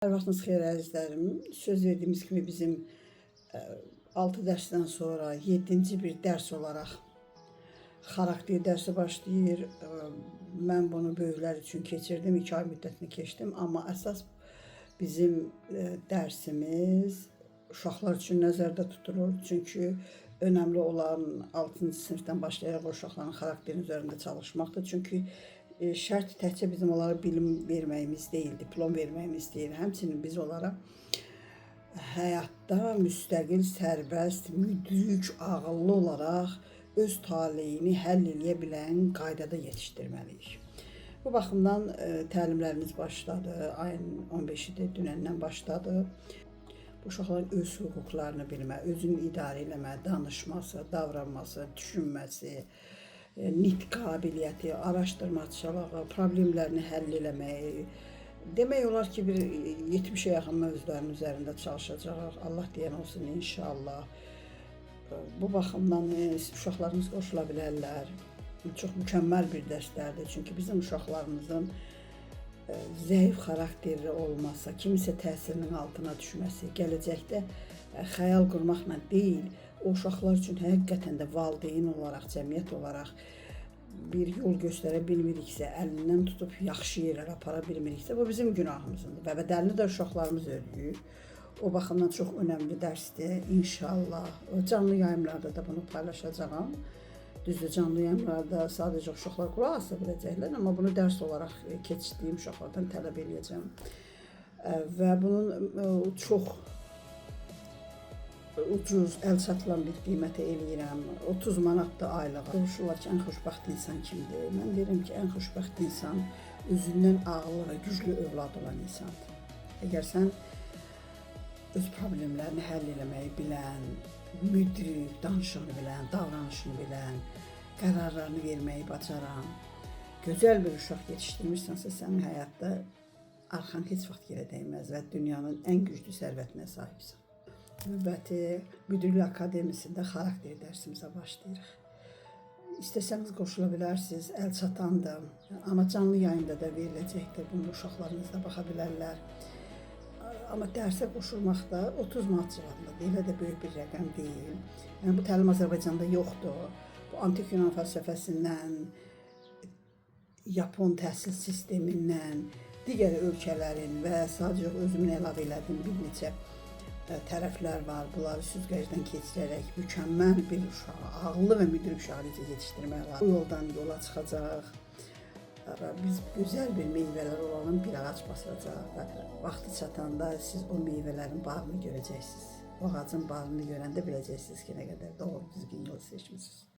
Hər vaxtınız xeyir əzizlərim. Söz verdiyimiz kimi bizim 6 dərsdən sonra 7-ci bir dərs olaraq xarakter dərsi başlayır. Mən bunu böyüklər üçün keçirdim, 2 ay müddətini keçdim, amma əsas bizim dərsimiz uşaqlar üçün nəzərdə tutulur. Çünki önəmli olan 6-cı sinifdən başlayaraq o uşaqların xarakterinin üzərində çalışmaqdır. Çünki şərt təkcə bizim onlara bilim verməyimiz deyil, diplom verməyimiz deyil. Həmçinin biz onlara həyatda müstəqil, sərbəst, müdrik, ağıllı olaraq öz taleyini həll eləyə bilən qaydada yetişdirməliyik. Bu baxımdan təlimlərimiz başladı. Ayın 15-də dünəndən başladı. Bu uşaqların öz hüquqlarını bilmə, özünü idarə eləmə, danışması, davranması, düşünməsi, nitq qabiliyyəti, araşdırmaçılığı, problemlərini həll eləməyi, demək olar ki, bir 70-ə yaxın mövzuların üzərində çalışacağıq. Allah deyən olsun inşallah. Bu baxımdan uşaqlarımız qoşula bilərlər. Çox mükəmməl bir dərslərdir. Çünki bizim uşaqlarımızın zəif xarakterli olması, kimisə təsirinin altına düşməsi, gələcəkdə xəyal qurmaqla deyil, o uşaqlar üçün həqiqətən də valideyn olaraq, cəmiyyət olaraq bir yol göstərə bilmiriksə, əlindən tutub yaxşı yerlərə apara bilmiriksə, bu bizim günahımızındır və bədəlini də uşaqlarımız ödəyir. O baxımdan çox önəmli dərsdir. İnşallah. Canlı yayımlarda da bunu paylaşacağam. Düzdür, canlı yayımlarda sadəcə uşaqlar qulaq asa biləcəklər, amma bunu dərs olaraq keçdiyim uşaqlardan tələb eləyəcəm. Və bunun çox ucuz, əl çatılan bir qiymətə eləyirəm. 30 manatdır aylığa. Soruşurlar ki, ən xoşbəxt insan kimdir? Mən deyirəm ki, ən xoşbəxt insan özündən ağıllı və güclü övlad olan insandır. Əgər sən öz problemlərini həll eləməyi bilən, müdrik, danışığını bilən, davranışını bilən, qərarlarını verməyi bacaran, gözəl bir uşaq yetişdirmirsənsə, sənin həyatda arxan heç vaxt yerə dəyməz və dünyanın ən güclü sərvətinə sahibsən. Növbəti Müdürlük Akademisində xarakter dərsimizə başlayırıq. İstəsəniz qoşula bilərsiniz, əl çatandır. Amma canlı yayımda da veriləcəkdir. Bunu uşaqlarınız da baxa bilərlər. Amma dərsə qoşulmaq da 30 manat civarındadır. Elə də böyük bir rəqəm deyil. Yəni bu təlim Azərbaycanda yoxdur. Bu antik Yunan fəlsəfəsindən, Yapon təhsil sistemindən, digər ölkələrin və sadəcə özümün əlavə elədiyim bir neçə tərəflər var. Bunları süzgəcdən keçirərək mükəmməl bir uşağı, ağıllı və müdrik uşağı necə yetişdirmək olar. Bu yoldan yola çıxacaq. Biz gözəl bir meyvələr olalım, bir ağac basacaq və vaxtı çatanda siz o meyvələrin bağını görəcəksiniz. O ağacın bağını görəndə biləcəksiniz ki, nə qədər doğru düzgün yol seçmisiniz.